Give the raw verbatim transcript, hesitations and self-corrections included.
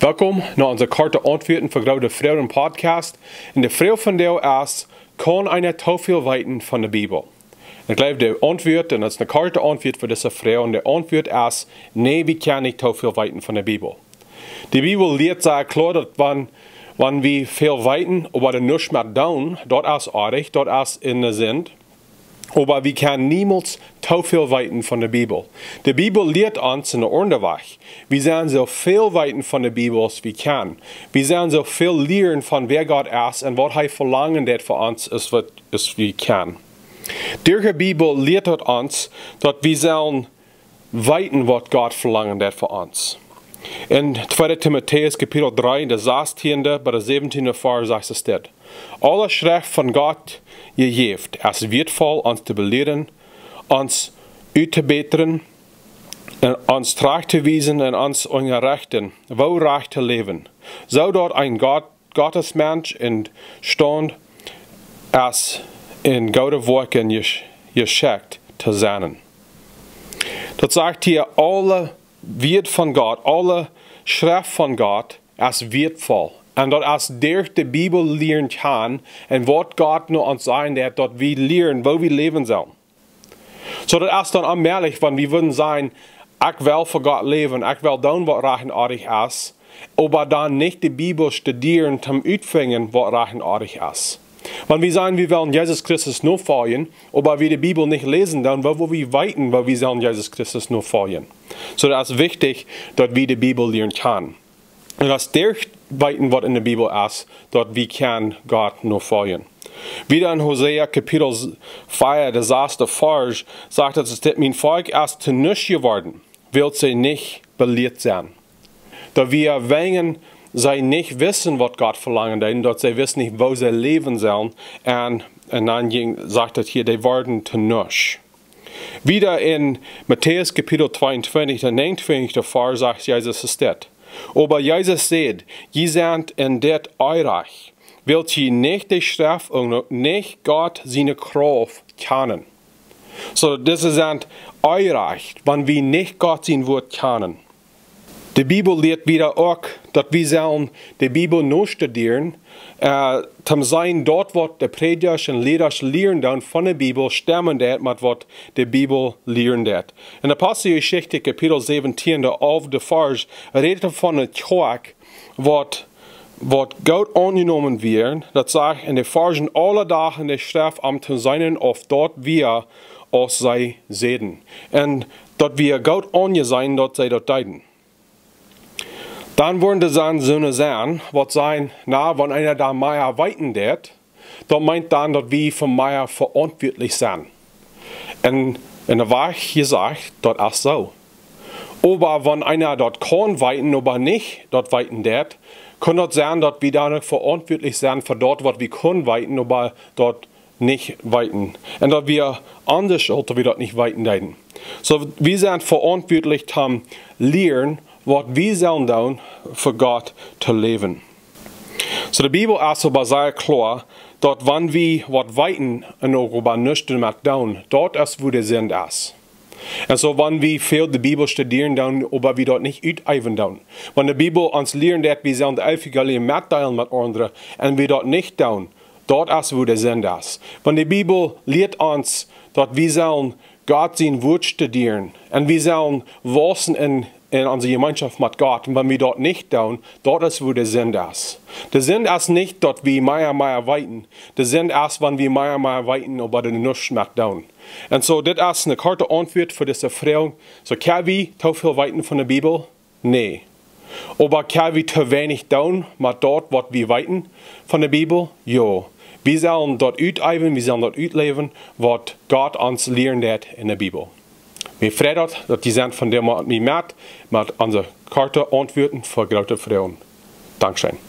Welkom no onse korte Auntwuaten fa groote Froagen Podcast. Un de Froag vondoag es: Kaun eena too väl weeten von de Bibel? Un ekj jleew, de Auntwuat, un daut es eene korte Auntwuat fa dise Froag, un de Auntwuat es: Nä, wie kjennen nich too väl weeten von de Bibel. De Bibel lieet sea kloa, daut wan, wan wie väl weeten, oba doa nuscht met doonen, daut es oajch, daut es eene Sind. Oba wie kjennen niemols too väl weeten von de Bibel. De Bibel lieet ons en de aundre Wajch. Wie sellen soo väl weeten von de Bibel aus wie kjennen. Wie sellen soo väl lieren von wäa Gott es un waut hee velangen deit von ons aus waut, aus wie kjennen. Derch de Bibel lieet daut ons, daut wie sellen weeten waut Gott velangen deit von ons. En tweede Timotäus Kapitel dree, de sastieende bat de säwentiende Varsch sajcht et dit: Aule Schreft von Gott jejäft es wieetvoll, ons to belieren, ons uttobätren, un ons trajcht to wiesen un ons unjarechten, woo rajcht to läwen, soo daut een Gott, Gottesmensch em Staund es, en goode Woakjen jesch-, jeschekjt to sennen. Daut sajcht hia, aule Wieed von Gott, aule Schreft von Gott es wieetvoll. Un daut es derch de Bibel lieren kjanen un waut Gott no ons sajen deit, daut wie lieren, woo wie läwen sellen. Soo daut es dan onmäajlich, wan wie wudden sajen: Ekj well fa Gott läwen, ekj well doonen waut rajcht un oajch es, oba dan nich de Bibel studieren, om utfinjen waut rajcht un oajch es. Wan wie sajen, wie wellen Jesus Christus nofoljen, oba wie de Bibel nich läsen, dan woo woa wie weeten, woo wie sellen Jesus Christus nofoljen? Soo daut es wichtich, daut wie de Bibel lieren kjanen. Un daut es derch weeten waut en de Bibel es, daut wie kjennen Gott nofoljen. Wieda en Hosea Kapitel vea, de saste Varsch, sajcht et: Dit mien Volkj es to nuscht jeworden, wiels see nich belieet sent. Daut wia wäajen see nich wisten waut Gott velangen deed, daut see wisten nich woo see läwen sellen. Un, un dan jinkj, sajcht et hia, dee worden to nuscht. Wieda en Matäus Kapitel tweeuntwintich, de näajenentwintich Varsch sajcht Jesus et dit. Oba Jesus säd: Jie sent en dit onrajcht, wiels jie nich de Schreft un uk nich Gott siene Krauft kjanen. Soo, dise sent onrajcht, wan wie nich Gott sien Wuat kjanen. De Bibel lieet wieda uk, daut wie sellen de Bibel nostudieren, äh, om seenen daut waut de Prädjasch un Lierasch lieren doonen von de Bibel, stemmen deit met waut de Bibel lieren deit. En Aposteljeschicht Kapitel säwentieen, de alfte Varsch, rät et von eene Kjoakj, waut, waut goot aunjenomen wieren, daut sajcht en de Varschen: Aule Doag de Schreft om to seenen, auf daut wia, aus see säden. Un daut wia goot aunjeseenen, daut see daut deeden. Dan woaren doa dan soone sennen, waut sajen: Na, wan eena dan mea weeten deit, daut meent dan, daut wie fa mea veauntwuatlich sent. Un, un de Woarheit jesajcht, daut es soo. Oba wan eena daut kaun weeten, oba nich daut weeten deit, kaun daut sennen, daut wie dan uk veauntwuatlich sent fa daut, waut wie kjennen weeten, oba daut nich weeten. Un daut wia onse Schult, daut wie daut nich weeten deeden. Soo, wie sent veauntwuatlich om to lieren, waut wie sellen doonen, fa Gott to läwen. Soo, de Bibel es oba sea kloa, daut wan wie waut weeten un uk oba nuscht doamet doonen, daut es wua de Sind es. Un soo, wan wie väl de Bibel studieren doonen, oba wie daut nich uteewen doonen. Wan de Bibel ons lieren deit, wie sellen daut Evangelium metdeelen met aundre, un wie daut nich doonen, daut es wua de Sind es. Wan de Bibel lieet ons, daut wie sellen Gott sien Wuat studieren un wie sellen wausen en, en onse Jemeenschoft met Gott, un wan wie daut nich doonen, daut es wua de Sind es. De Sind es nich, daut wie mea, mea weeten. De Sind es, wan wie mea, mea weeten, oba doa nuscht met doonen. Un soo, dit es eene korte Auntwuat fa dise Froag. Soo, kjenn wie too väl weeten von de Bibel? Nä. Oba kjenn wie too weinich doonen met daut, waut wie weeten von de Bibel? Jo. Wie sellen daut uteewen, wie sellen daut utläwen, waut Gott ons lieren deit en de Bibel. Mie freit daut, daut jie sent vondoag met mie met, met onse korte Auntwuaten fa groote Froagen. Dankscheen.